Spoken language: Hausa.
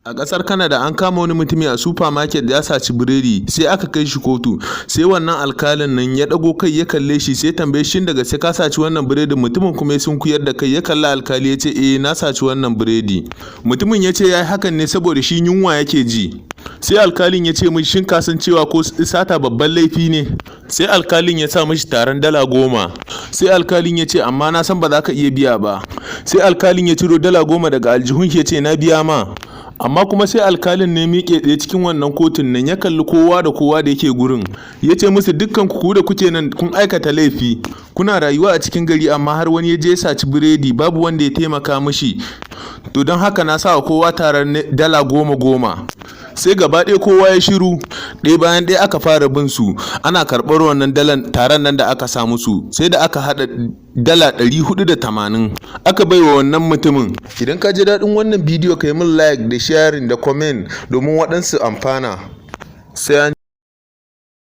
A ƙasar Canada, an kama wani mutumi a supermarket ya saci biredi. Sai aka kai shi kotu. Sai wannan alkalin nan ya ɗago kai ya kalle shi, sai tambaye shin da gaske ka saci wannan biredin? Mutumin kuma ya sunkuyar da kai, ya kalli alkali, ya ce, "Eh, na saci wannan biredi." Mutumin ya ce ya yi hakan ne saboda shi yunwa yake ji. Sai alkalin ya ce mishi, "Shin ka san cewa ko sata babban laifi ne?" Sai alkalin ya sa mishi taron $10. Sai alkalin ya ce, "Amma na san ba za ka iya biya ba." Sai alkalin ya ciro $10 daga aljihun, ya ce, "Na biya ma." Amma kuma sai alkalin ne miƙe tsaye cikin wannan kotun nan, ya kalli kowa da kowa da yake gurin, ya ce musu, "Dukkan ku da kuke nan, kun aikata laifi. Kuna rayuwa a cikin gari, amma har wani ya je saci biredi, babu wanda ya taimaka mishi. To don haka na sa wa kowa taron $10 goma." Sai gaba ɗaya kowa ya shiru. Ɗaya bayan ɗaya aka fara bin su ana karɓar wannan dalan taron nan da aka sa musu, sai da aka haɗa $480 aka bai wa wannan mutumin. Idan ka ji daɗin wannan bidiyo, ka yi min like da sharing da comment domin waɗansu amfana. Sai an